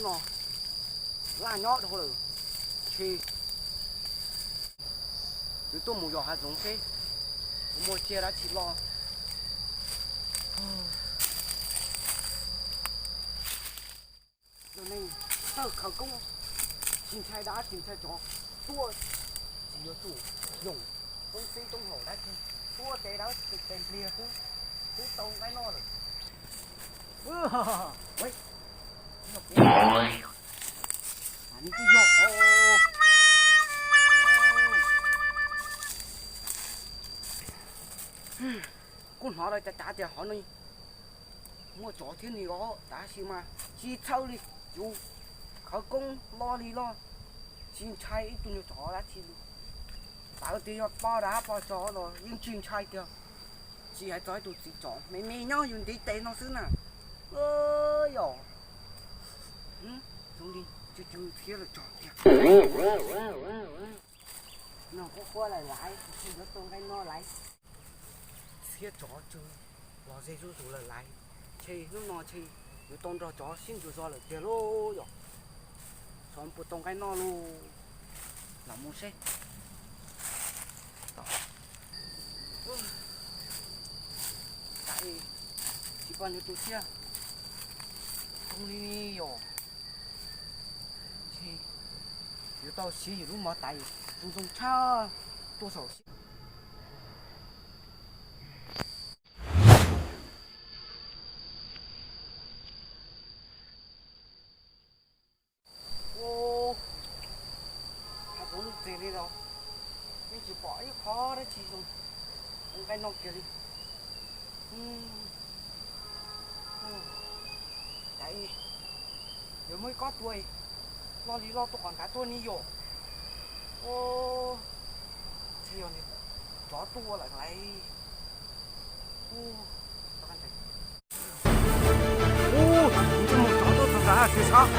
No laj nyob dhau lawm, ntshe yuav tuaj mus yos hav zoov seb puas muaj tsiaj dab tsi loj. Yog neeg txawj khawv koob, tsis ntshai dab tsis ntshai tsov, tuaj tsis yuav tsum yoog toob txhib toob haum dab tsi, tuaj ces dawb tes pliag xwb, twb tau nqaij noj lawm. Kuv hnov lawv cav cav tias hov no muaj tsov thiab ne os, tab sis mas tsis txhawj li, yus khawv koob loj li loj, tsis ntshai ib tug nyuag tsov dab tsi li. Txawm tias yog poj dab poj tsov los yeej tsis ntshai kiag, tsis hais txog ib tug txiv tsov me me nyob yus ntiv tes no xwb na. Yog zoo li tsw tsw thiab lawm tsov tiag. No quaj quaj lawm laiv, yuav tau nqaij noj laiv. Thiab tsov tsw los ze zuj zus lawm laiv, ntshe hnub no ntshe yuav tau nrog tsov sib ntsuas zog lawm tiag lauj. Yog tsov puas tau nqaij noj lauj, los mus seb. Tsis pom nws tus tsiaj zoo li yom. Yuav tau siv yus lub mov tais zoo zoo tshaj tuaj saum siab. Ua, hav zoov lub txeg li los yeej tsis pom ib qho dab tsi zoo ua nqaij noj kiag li. Cas yuav muaj ib kob tua loj li loj tuaj qhov nkav tuaj ni yom. Ua, ntshe yog nws tsov tuaj lawm laiv. Ua, ntsej muag tsov tuaj txog nrad tsis sab.